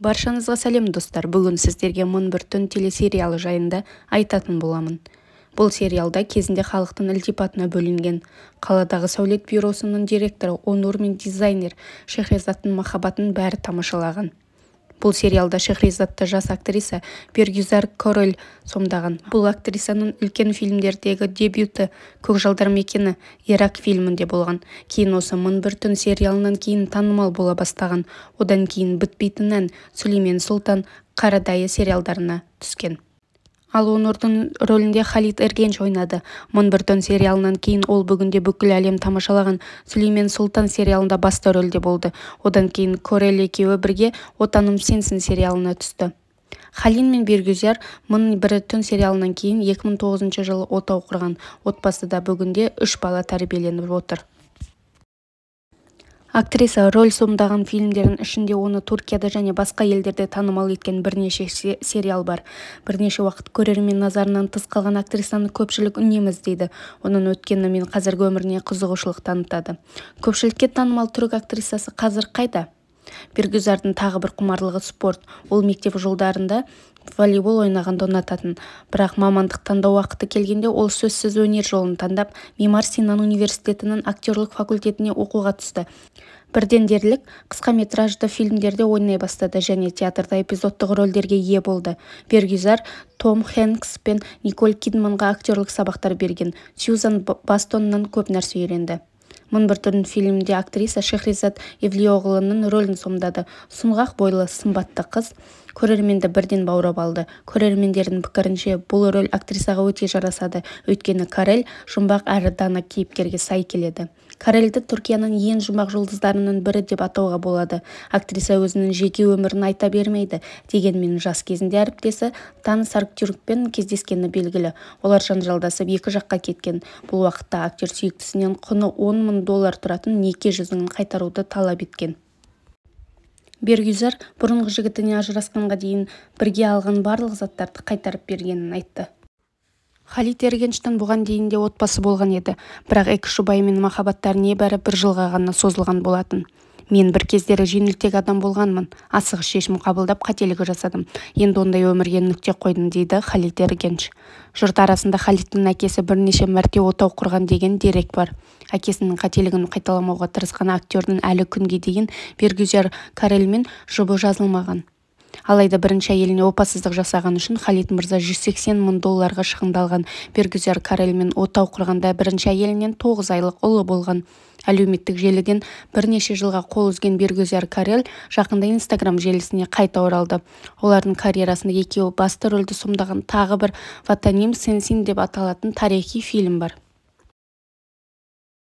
Баршаңызға сәлем, достар! Бүгін сіздерге «Мың бір түн» телесериалы жайында айтатын боламын. Бұл сериалда кезінде халықтың ілтипатына бөленген, қаладағы сәулет бюросының директоры Онур мен дизайнер Шехрезаттың махаббатын бәрі тамашалаған. Бұл сериалда Шехрезатты жас актриса Бергюзар Корель сомдаған. Бұл актрисаның үлкен фильмдердегі дебюті «Көкжалдар мекені» Ирак фильмінде болған. Кейін осы «Мың бір түн» сериалынан кейін танымал бола бастаған. Одан кейін «Бітпейтін ән», «Сүлеймен сұлтан», «Қарадайы» сериалдарына түскен. Ал Онурдың рөлінде Халит Эргенч ойнады. «Мың бір түн» сериалынан кейін ол бүгінде бүкіл әлем тамашалаған «Сүлеймен сұлтан» сериалында басты рөлде болды. Одан кейін Корель екеуі бірге «Отаным сенсің» сериалына түсті. Халит мен Бергюзар «Мың бір түн» сериалынан кейін 2009 жылы отау құрған. Отбасыда бүгінде үш бала тәрбиеленіп отыр. Актриса роль сомдаған фильмдердің ішінде оны Түркияда және басқа елдерде танымал еткен бірнеше сериал бар. Бірнеше уақыт көрермен назарынан тыс қалған актрисаны көпшілік үнемі іздейді. Оның өткені мен қазіргі өміріне қызығушылық танытады. Көпшілікке танымал түрік актрисасы қазір қайда? Бергюзардың тағы бір құмарлығы – спорт. Ол мектеп жылдарында волейбол ойнағанды ұнататын. Бірақ мамандық таңдау уақыты келгенде ол сөзсіз өнер жолын таңдап, Мимар Синан университетінің актерлік факультетіне оқуға түсті. Бірден дерлік қысқаметражды фильмдерде ойнай бастады және театрда эпизодтық рөлдерге ие болды. Бергюзар Том Хэнкс пен Николь Кидманға актерлік сабақтар берген Сьюзан Бастоннан көп нәрсе үйренді. «Мың бір түн» фильмінде актриса Шехрезат Евлиоғлының рөлін сомдады. Сұңғақ бойлы, сымбатты қыз көрерменді бірден баурап алды. Көрермендердің пікірінше, бұл рөл актрисаға өте жарасады, өйткені Корель жұмбақ әрі дана кейіпкерге сай келеді. Корельді Түркияның ең жұмбақ жұлдыздарының бірі деп атауға болады. Актриса өзінің жеке өмірін айта бермейді. Дегенмен жас кезінде әріптесі Тан Сарктюркпен кездескені белгілі. Олар жанжалдасып, екі жаққа кеткен. Бұл уақытта актер сүйіктісінен құны 10 мың доллар тұратын неке жүзігін қайтаруды талап еткен. Бергюзар бұрынғы жігітінен ажырасқанға дейін бірге алған барлық заттарды қайтарып бергенін айтты. Халит Эргенчтің бұған дейін де отбасы болған еді. Бірақ экс-жұбайымен махаббаттары небәрі бір жылға ғана созылған болатын. «Мен бір кездері жеңілтек адам болғанмын. Асығыс шешім қабылдап, қателік жасадым. Енді ондай өмірге нүкте қойдым», – дейді Халит Эргенч. Жұрт арасында Халиттің әкесі бірнеше мәрте отау құрған деген дерек бар. Әкесінің қателігін қайталамауға тырысқан актердің әлі күнге дейін Бергюзар Корельмен жұбы жазылмаған. Алайда бірінші әйеліне опасыздық жасағаны үшін Халит мырза 180 мың долларға шығындалған. Бергюзар Корельмен отау құрғанда бірінші әйелінен 9 айлық ұлы болған. Әлеуметтік желіден бірнеше жылға қол үзген Бергюзар Корель жақында Инстаграм желісіне қайта оралды. Олардың карьерасында екеуі басты рөлді сомдаған тағы бір «Ватаним Сенсин» деп аталатын тарихи фильм бар.